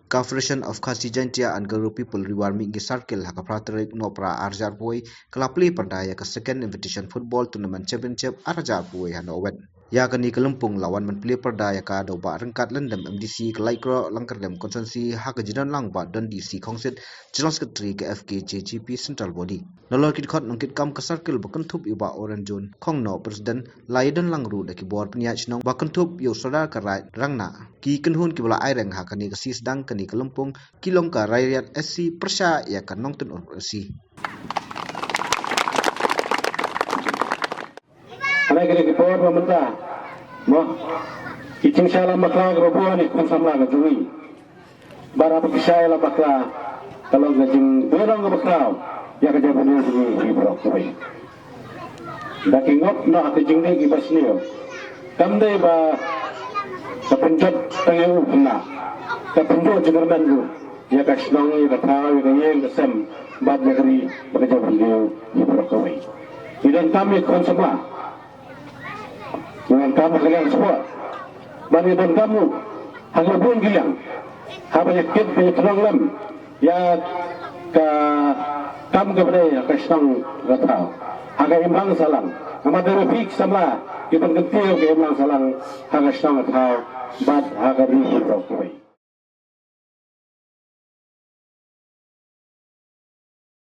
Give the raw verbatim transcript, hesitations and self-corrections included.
Ka Federation of Khasi Jaintia and Garo People Ri War Meet Ngi Circle ha ka phra tarik Nohprah ar hajar arphew wei ka la plie pyrda ïa ka Second Invitation Football Tournament Championship ar hajar arphew wei ha Nowet. Ïa kane ka lympung la wan ban plie pyrda ïa ka da u Bah Ryngkat Lyndem, M D C ka Laitkhroh Langkyrdem Constituency, ha ka jingdon lang u Bah Don D C Khongsit, General Secretary ka F K J G P Central Body. Nalor ki dkhot nongkitkam ka circle ba kynthup ïa u Bah Oren John Khongnoh, President, la ïadon lang ruh da ki bor pynïaid shnong ba kynthup ïa u Sordar ka Raid Rangna, ki kynhun kiba la aireng ha kane ka sisdang kane ka lympung, ki long ka Raidiat S C pyrshah ïa ka Nongthymmurpuk S C. Hynrei kine ki por ba mynta, mo, ki jingshah lam bakla kaba bun ïa ki khun samla ka jong ngi. Bad haba ki shah lam bakla, ka long ka jingpynlong kaba khraw ïa ka jaitbynriew jong ngi hi baroh kawei. Da ki ngop noh ha ka jingdih kiba sniew. Kam dei ba ka pynjot tang ïa u khynnah, ka pynduh jingkyrmen ruh ïa ka shnong, ïa ka thaw, ïa ka ïing ka sem, bad ïa ka ri bad ka jaitbynriew hi baroh kawei. Ngi donkam ïa ki khun samla. Ngi donkam ha ka liang sport. Bad ngi donkam ruh ha kaba bun ki liang. Haba ïa kit ba ïa kynnoh lem ïa ka kam kaba dei ha ka shnong ka thaw, ha ka imlang sahlang. Namar dei ba phi ki samla ki ban kyntiew ka imlang sahlang ha ka shnong ka thaw bad ha ka ri baroh kawei.